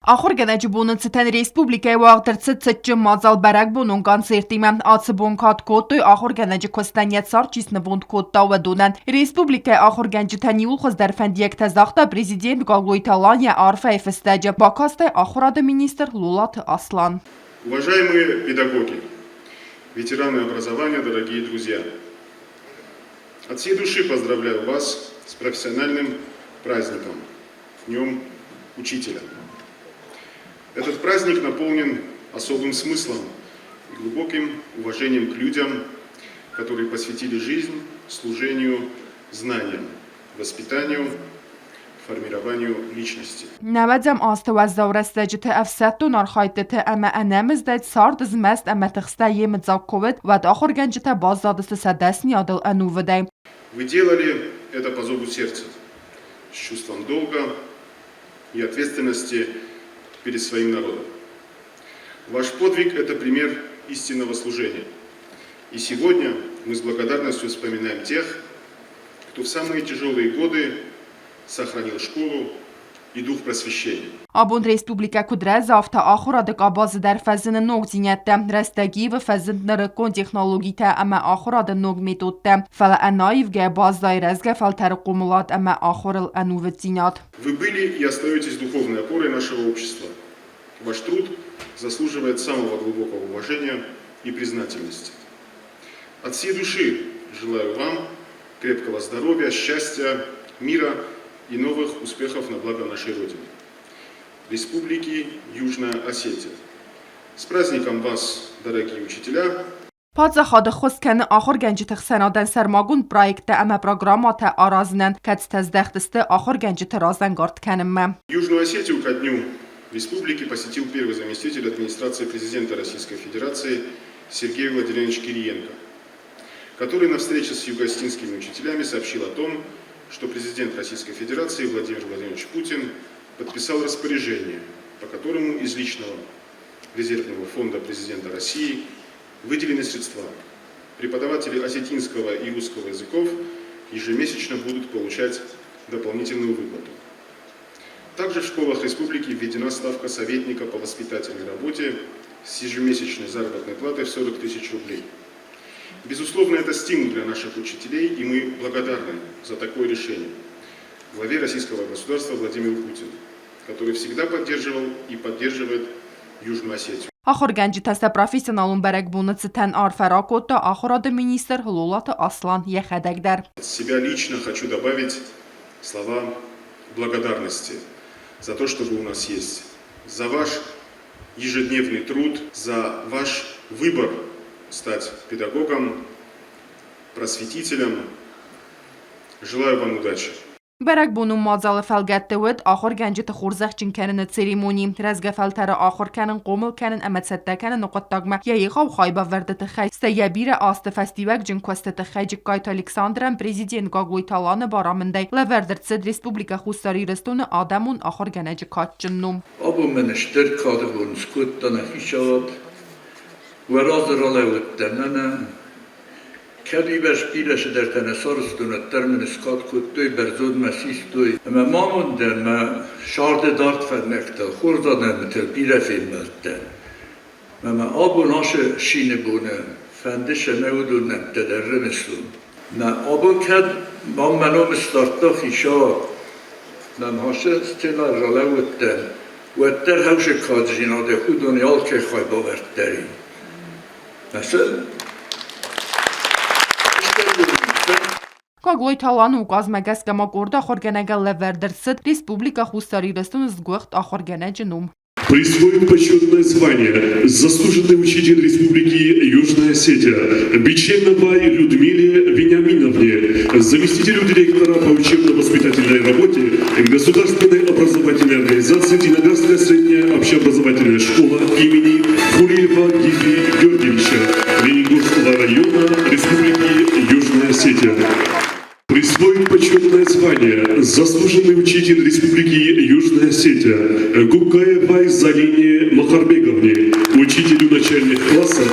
Ахуыргӕнӕджы боны цытӕн республикӕйы уагъд ӕрцыд цытджын мадзал бӕрӕгбонон концертимӕ. Ацы бон кад кодтой ахуыргӕнӕджы куыстӕн йӕ цард чи снывонд кодта, уыдонӕн. Республикӕйы ахуыргӕнджытӕн иууыл хуыздӕр фӕндиӕгтӕ загъта президент Гаглойты Алан йӕ арфӕйы фыстӕджы, бакастӕй ахуырады министр Лолаты Аслан. Уважаемые педагоги, ветераны образования, дорогие друзья! От всей души поздравляю вас с профессиональным праздником – Днем Учителя. Этот праздник наполнен особым смыслом и глубоким уважением к людям, которые посвятили жизнь служению знаниям, воспитанию, формированию личности. Нӕуӕдзӕм азты уӕззау рӕстӕджыты ӕфсӕддон архайдтыты ӕмӕ ӕнӕмыздӕй цард змӕст ӕмӕ тыхстӕй йемыдзаг куы уыд, уӕд ахуыргӕнджытӕ баззадысты сӕ дӕсныйадыл ӕнувыдӕй. Вы делали это по зову сердца, с чувством долга и ответственности перед своим народом. Ваш подвиг – это пример истинного служения. И сегодня мы с благодарностью вспоминаем тех, кто в самые тяжелые годы сохранил школу и дух просвещения. Абон республикӕ куыд рӕзы, афтӕ ахуырады къабазы дӕр фӕзыны ногдзинӕдтӕ, рӕстӕг ивы, фӕзынд нырыккон технологитӕ ӕмӕ ахуырады ног методтӕ, фӕлӕ ӕнаивгӕ баззайы рӕзгӕ фӕлтӕры хъомылад ӕмӕ ахуырыл ӕнувыддзинад. Вы были и остаетесь духовной опорой нашего общества. Ваш труд заслуживает самого глубокого уважения и признательности. От всей души желаю вам крепкого здоровья, счастья, мира и новых успехов на благо нашей Родины. Республики Южная Осетия. С праздником вас, дорогие учителя! Паддзахады ххуыс кӕны ахуыргӕнджыты хсӕнадӕн сӕрмагонд проекттӕ ӕмӕ программӕтӕ аразынӕн, кӕцытӕ здӕхт сты ахуыргӕнджыты разӕнгард кӕнынмӕ. Южную Осетию ко дню республики посетил первый заместитель администрации президента Российской Федерации Сергей Владимирович Кириенко, который на встрече с юго-осетинскими учителями сообщил о том, что президент Российской Федерации Владимир Владимирович Путин подписал распоряжение, по которому из личного резервного фонда президента России выделены средства. Преподаватели осетинского и русского языков ежемесячно будут получать дополнительную выплату. Также в школах республики введена ставка советника по воспитательной работе с ежемесячной заработной платой в 40 тысяч рублей. Безусловно, это стимул для наших учителей, и мы благодарны за такое решение главе российского государства Владимиру Путину, который всегда поддерживал и поддерживает Южную Осетию. Ахуыргӕнджытӕ сӕ профессионалон бӕрӕгбоны цытӕн арфӕ ракодта ахуырады министр Лолаты Аслан йӕхӕдӕг дӕр. От себя лично хочу добавить слова благодарности за то, что вы у нас есть, за ваш ежедневный труд, за ваш выбор стать педагогом, просветителем. Желаю вам удачи. Бӕрӕгбонон мадзалы фӕлгӕтты уыд ахуыргӕнджыты хорзӕхджын кӕныны церемони, рӕзгӕ фӕлтӕры ахуыр кӕнын, хъомыл кӕнын ӕмӕ цӕттӕ кӕныны хъуыддагмӕ йӕ егъау хайбавӕрды тыххӕй, стӕй йӕ бирӕ азты фӕстиуӕгджын куысты тыххӕй Джыккайты Александрӕн президент Гаглойты Аланы барамындӕй лӕвӕрд ӕрцыд Республикӕ Хуссар Ирыстоны адӕмон ахуыргӕнӕджы кадджын ном. Абон мын стыр кады бон скодта нӕ хицауад, уӕ разы ралӕууыдтӕн мӕнӕ. Кӕд уыйбӕрц бирӕ цыдӕртӕ нӕ сарӕзтон, уӕддӕр мын скад кодтой, бӕрзондмӕ систой. Ӕмӕ ма амондӕн мӕ сӕрды дард фӕндӕгтыл хорз адӕмтыл бирӕ фембӕлдтӕн. Ӕмӕ абон ацы цины боны фӕнды цӕмӕй уыдон нӕмттӕ дӕр рымысон. Мӕ абон кӕд мӕм мӕ ном сдардта хицауад, мӕм ацы сценӕйы ралӕууыдтӕн, уӕддӕр хӕусы каддзинадӕй уыдоны алкӕй хай бавӕрдтаин. Гаглойты Аланы указмӕ гӕсгӕ ма къорд ахуыргӕнӕгӕн лӕвӕрд ӕрцыд Республикӕ Хуссар Ирыстоны сгуыхт ахуыргӕнӕджы ном. Присвоен почетное звание «Заслуженный учитель Республики Южная Осетия» Биченовой Людмиле Вениаминовне, заместителю директора по учебно-воспитательной работе Государственной образовательной организации Диноградская средняя общеобразовательная школа имени Хулиева Гиви Георгиевича Ленингорского района Республики Южная Осетия. Присвоен почетное звание «Заслуженный учитель Республики Южная Осетия» Гукаевой Залине Махарбеговне, учителю начальных классов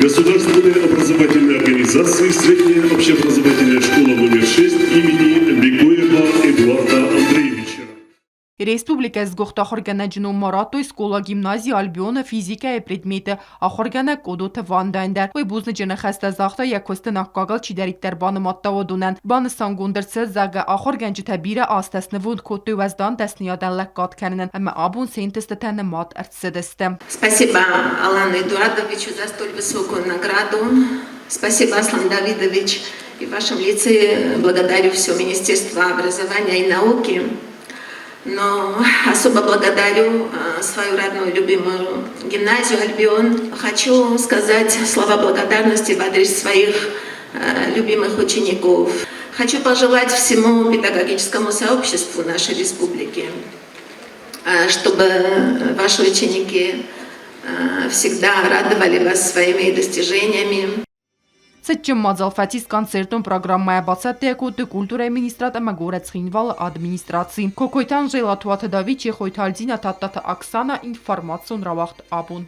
Государственной образовательной организации Средняя общеобразовательная школа номер 6 имени Бекоева Эдуарда Андреевича. Республикӕ Республикӕйы сгуыхт ахуыргӕнӕджы ном ма радтой скъола-гимнази Альбион-ы физикӕйы предметы ахуыргӕнӕг Къодоты Вандӕн дӕр. Уый бузныджы ныхӕстӕ загъта йӕ куысты аккагыл чидӕриддӕр банымадта, уыдонӕн. Банысангонд ӕрцыд, зӕгъгӕ, ахуыргӕнджытӕ бирӕ азтӕ снывонд кодтой уӕздан дӕсныйадӕн лӕггад кӕнынӕн ӕмӕ абон се нтыстытӕ нымад ӕрцыдысты. Спасибо Алану Эдуардовичу за столь высокую награду. Спасибо, Аслан Давидович. И в вашем лице благодарю все Министерство образования и науки. Но особо благодарю свою родную любимую гимназию «Альбион». Хочу сказать слова благодарности в адрес своих любимых учеников. Хочу пожелать всему педагогическому сообществу нашей республики, чтобы ваши ученики всегда радовали вас своими достижениями. Цытджын мадзал фӕцис концертон программӕйӕ бацӕттӕ кодтой культурӕйы министрад ӕмӕ горӕт Цхинвалы администраци. Кокойты Анжела, Туаты Давид, Чехойты Альдина, Тадтаты Оксана, информацион рауагъд абон.